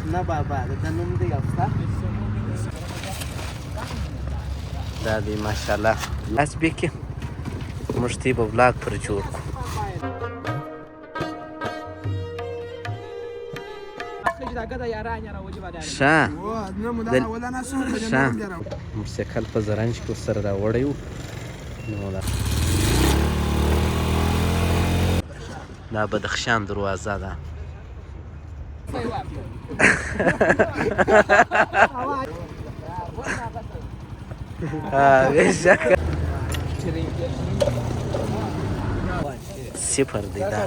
شنه بابا د ده نوم دی او ستا دا دی ماشاءالله لاس بې کې موږ ته به ولاګ پر جوړ کړو. ښه ښه موټرسایکل په زرنج کې ورسره راوړی و. نو دا بدخشان دروازه ده. صفر دی دا.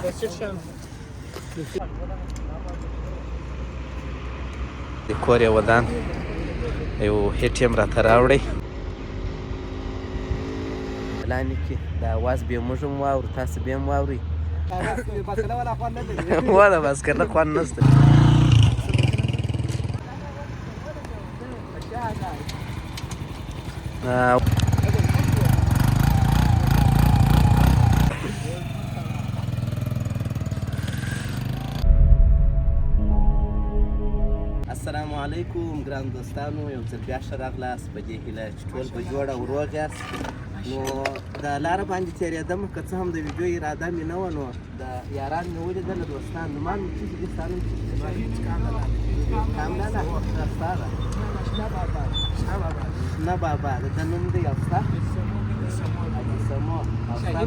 د کور یې ودان، یو هیټ هم راته راوړی. لاندې کې د اواز بیا موږ هم واورو، تاسو بیا هم واورئ. وله باسکله خوند نشته. السلام علیکم ګران دوستانو، یو ځل بیا ښه راغلاست. په دې هیله چې ټول به جوړ او روغ یاست. نو د لاره باندې تېرېدم، که څه هم د ویډیو اراده مې نه وه، نو د یاران مې ولیدل، دوستان. نومان مې څه دي؟ ستا نوم څه دی؟ کاملاله. دا ستا ده؟ شنه بابا د ده نوم دی او ستا؟ حاجي سمو. او ستا؟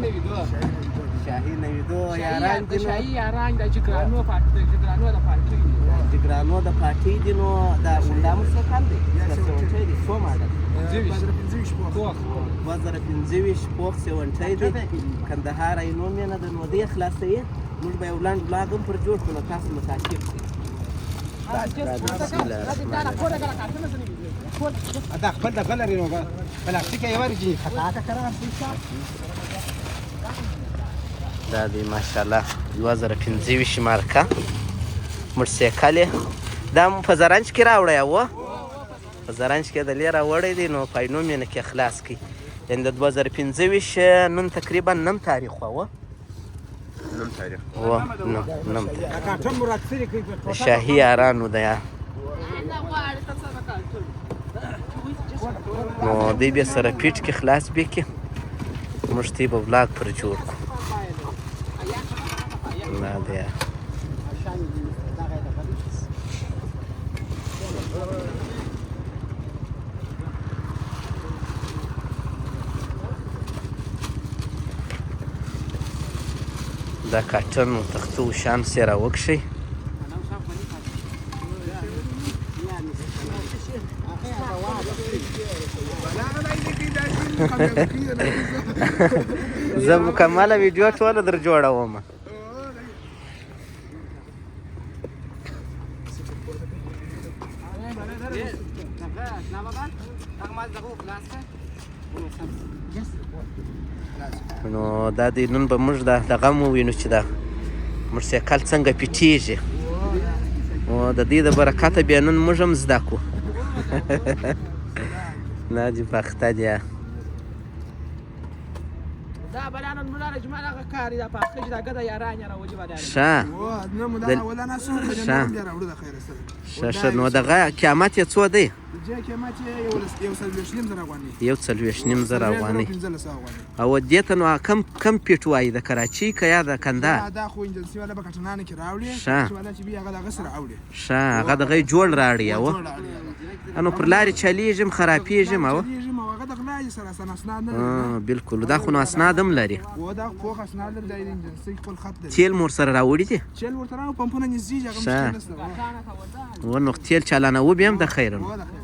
شاهي نویدو. یاران دي. نو شاهي یاران د جګرانو پارټي، د جګرانو د پارټي دي. جګرانو د پارټي دي. نو دا هونډا موټرسایکل دی، سیونټی دی. څو ماډل؟ 2025 پوخ سیونټی دی. کندهار عینو مېنه ده. نو دی خلاصوي، موږ به یو لنډ ولاګ هم پر جوړ کړو، نو تاسو متعقب کړئ. دا خپل دغه لري، نو پلاستیک یې ورجی خطا کړه. دا دی ماشاءالله 2025 مارکه موټرسایکل یې. دا مو په زرنج کې راوړی و، په زرنج کې د لې راوړی دی. نو په عینو مېنه کې خلاص کړي. یعنې د 2025 نن تقریبا نم تاریخ وه. نم تاریخ و نم نم تاریخ. کاټن مراد سری کوي. شاهي یارانو دی. نو دی بیا سره پیټ کې خلاص بې کې، موږ ته به ولاګ پر جوړ کړو. دا دی. دا کاټن او تختو شان سره راوکښئ. زه مکمله ویډیو ټوله در جوړوم. نو دا دی، نن به موږ دا دغه مو وینو چې دا موټرسایکل څنګه پیټېږي. نو د دې د برکته بیا نن موږ هم زده کړو. نه دي پخته دی. دا بلانن مولا رجمال هغه کار دا پاخه چې دا ګده یاران یې راولي بدل. ښه ښه ښه. نو دغه قیمت یې څو دی؟ 41.5 زره افغانۍ. او دې ته نو کم کم پیټ وایي، د کراچۍ که یا د کندهار؟ دا خو انجنسي والا به کټنانه کې راوړي. ښه. چې والا چې بیا هغه دغه سره راوړي. ښه، هغه دغه جوړ راړي. او نو پر لارې چلیږم، خرابېږم او چلیږي، او هغه د غلا سره سن اسناد نه لري. بالکل، دا خو نو اسناد هم لري. و دا پوخ اسناد لري، د انجنسي خپل خط لري. تیل مور سره راوړي دي؟ چل ورته راو، پمپونه نږدې، هغه مشکل نشته. و نو تیل چالانه به هم د خیر نو. و د خیر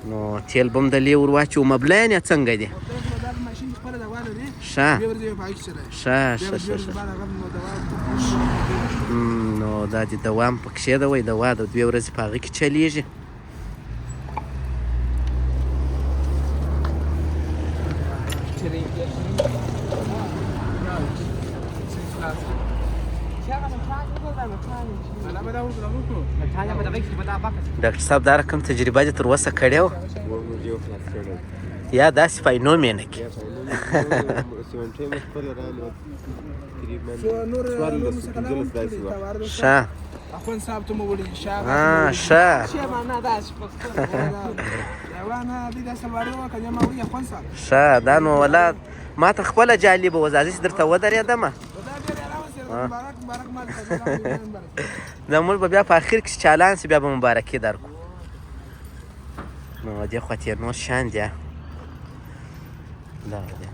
نو تیل بم د لې ور واچو. مبلین یې څنګه دي؟ ښه ښه ښه ښه ښه. نو دا د دوام پکښې ده. وای دوا د 2 ورځې په هغه کې چلیږي. ډاکټر صاحب، دا رقم تجربه دې تر اوسه کړې وه؟ یو خلاص کړی. یا داسې په عینو مېنه کې. سیمنټې مې خپله رانیوه، تقریبا څو نور 14 15 داسې وه. ښه. اخوند صاحب ته مو وړي شاه. ښه. شی معنا داسې پښتو روانه دې د سلواري وکړه ما وړي اخوند صاحب. ښه، دا نو ولا ما ته خپله جالبه وه، زه چې درته ودرېدمه. دا ډېر آرام سره مبارک مبارک مال. دا موږ به بیا په اخر کې چالان سي، بیا به مبارکي درکو. نو دې خوا ته نور شیان دي. دا دی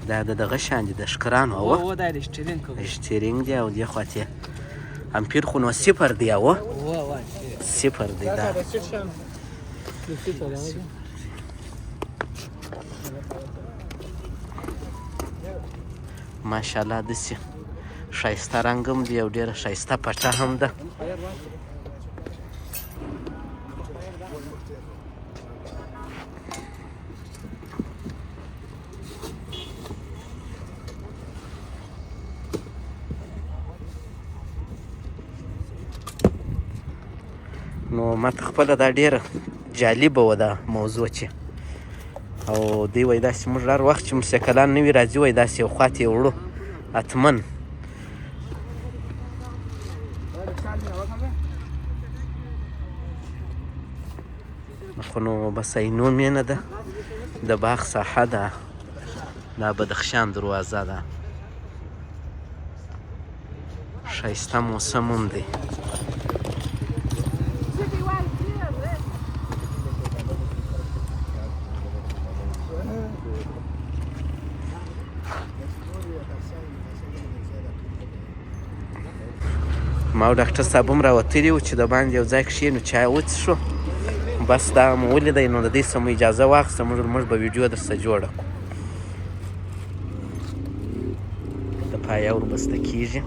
دا د دغه شیان دي، د ښکرانو. او دا د شټرینګ کوم شټرینګ دی. او دې خوا ته امپیر خو نو صفر دی. او صفر دی دا. ماشاءالله داسې ښایسته رنګ هم دی او ډېره ښایسته پټه هم ده. نو ما ته خپله دا ډېره جالبه وه دا موضوع چې او دوی وایي داسې موږ هر وخت چې موټرسایکلان نوي راځي، وایي داسې یو خوا ته یې وړو حتما. خو نو بس عینو مېنه ده، د باغ ساحه ده، دا بدخشان دروازه ده. ښایسته موسم هم دی. ما او ډاکټر صاحب هم راوتلي وو چې د باندې یو ځای کښېنو چای وڅښو. بس دا مو ولیدی، نو د دې څخه مو اجازه واخیسته، موږ به ویډیو درڅخه جوړه کړو. د پایه وربسته کېږي.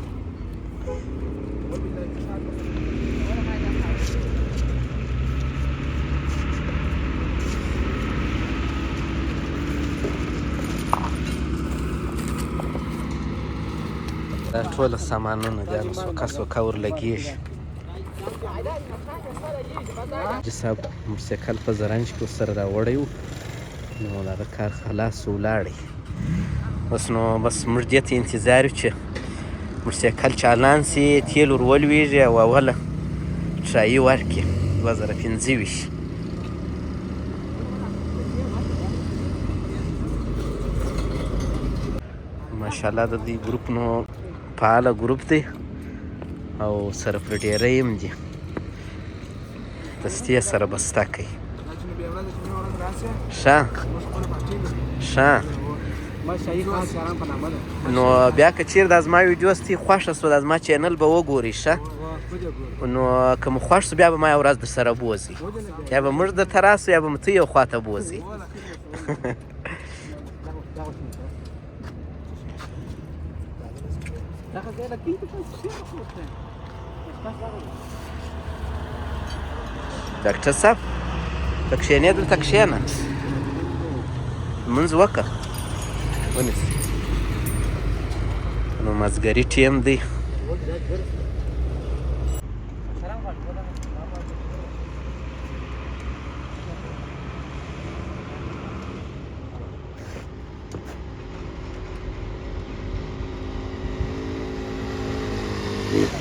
دا ټوله سامانونه دي، نو سوکه سوکه ورلګېږي. حاجي صاحب موټرسایکل په زرنج کې ورسره راوړی و، نو د هغه کار خلاص سو ولاړی. اوس نو بس موږ دې ته انتظار یو چې موټرسایکل چالان سي، تېل ور ولوېږي او اوله ټرایي ورکړي 2025. ماشاءالله د دې ګروپ نو فعاله ګروپ دی او سره پر ډېری هم دي، دستي یې سره بسته کوي. ښه ښه. نو بیا که چیرې دا زما ویډیو ستې خوښه سوه، دا زما چینل به وګورئ. ښه، نو که مو خوښ سو بیا به ما یوه ورځ درسره بوځئ، یا به موږ درته راسو یا به مو ته یو خواته بوځئ. ډاکټر صاحب ته کښېنې دلته کښېنه، لمونځ وکړه. ونیسه. نو مازدیګري ټیم دی.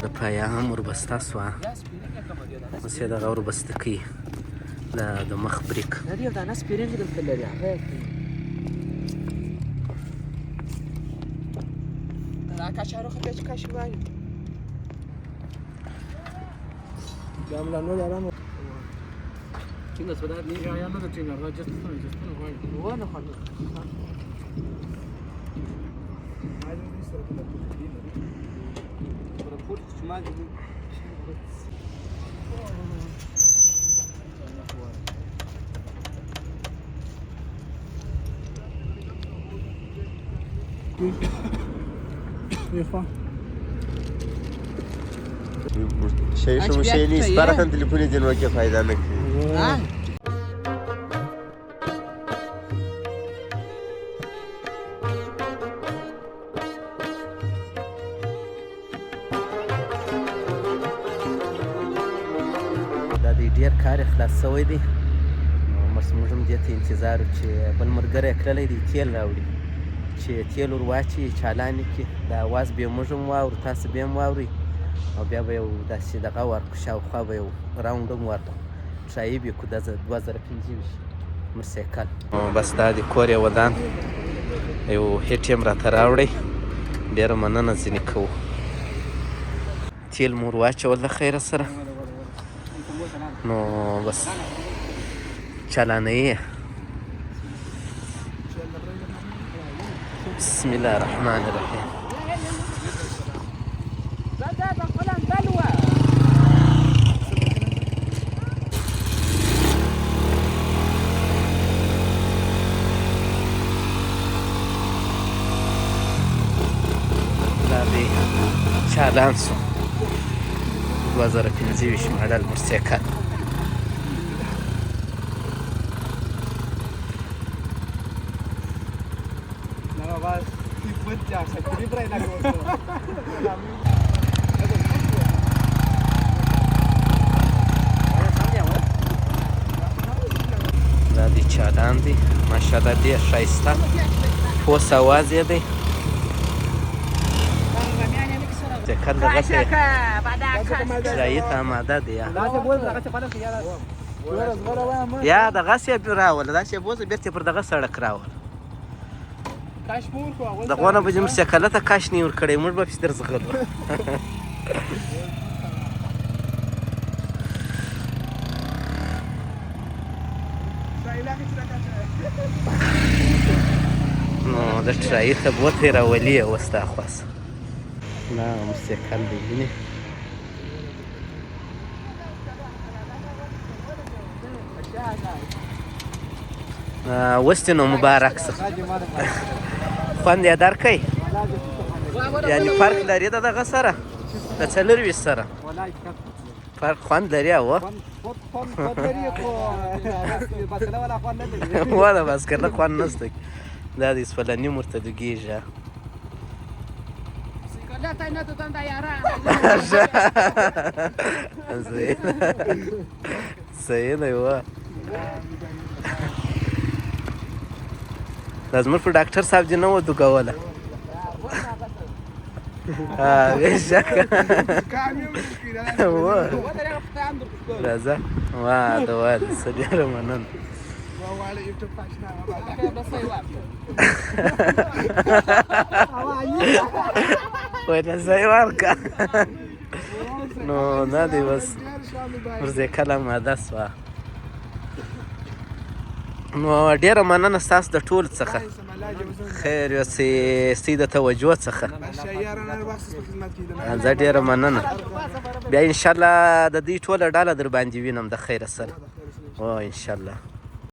د پایا هم وربسته سوه، اوس یې دغه وربسته کوي دا د مخ بریک. یو دانه سپیرنګ دلته لري هغه دا کچارو خو پیچکش وایي. ټینګه سودا نه یا نه ټینګه را جست نه جست نه غواړي. ونه خو شی ښه مشی نه سپاره تلیفون یې ځینې وکړي فایده نه کوي. دا دی ډېر کار یې خلاص شوی دی. هم دې ته انتظار یو چې بل ملګری تللی دی تیل راوړي، چې تیل ور واچوي، چالان یې کړي. دا اواز به یې موږ هم واورو، تاسو به یې هم واورئ، او بیا به یو داسې دغه ورکړو، شاوخوا به یو راونډ هم ورکړو، ټرایي به یې کړو د 2025 موټرسایکل. بس دا دی کور یې ودان، یو هیټ یې هم راته راوړی، ډېره مننه ځینې کوو. تیل مو ور واچول د خیره سره، نو بس چالانه یې. بسم الله الرحمن الرحیم. دا دی چالان سو 2025 ماډل موټرسایکل. دا دی چالان دی، ماشاءالله ډېر ښایسته پوس اواز یې دی. سایکل دغسې ټرایي ته اماده دی. یا دغسې یې راوله، داسې یې بوځه، بېرته یې پر دغه سړک راوله. دغو نه به دې موټرسایکله ته کش نه ورکړی، موږ به پسې در ځغلو. نو د ټرایي ته بوتی راولي یې اوس دا خواس. دا موټرسایکل دی وینې. اوس دې نو مبارک شه، خوند یې درکړی، یعنې فرق لري د دغه سره د 24 سره فرق خوند لري. او وله باسکله خوند نشته. دا د اسفلني ورته دوګېږي. صحیح دی. وه دا زموږ پر ډاکټر صاحب دې نه وه دوګوله. بېشکه وه راځه. واه د واه څه ډېره مننه. وایي صحیح ورکړه. نو دا دی بس موټرسایکل اماده سوه. نو ډېره مننه ستاسو د ټولو څخه، خیر یوسئ، ستاسو د توجه څخه زه ډېره مننه. بیا انشاءالله د دوی ټوله ډله در باندې وینم د خیره سره. او انشاءالله.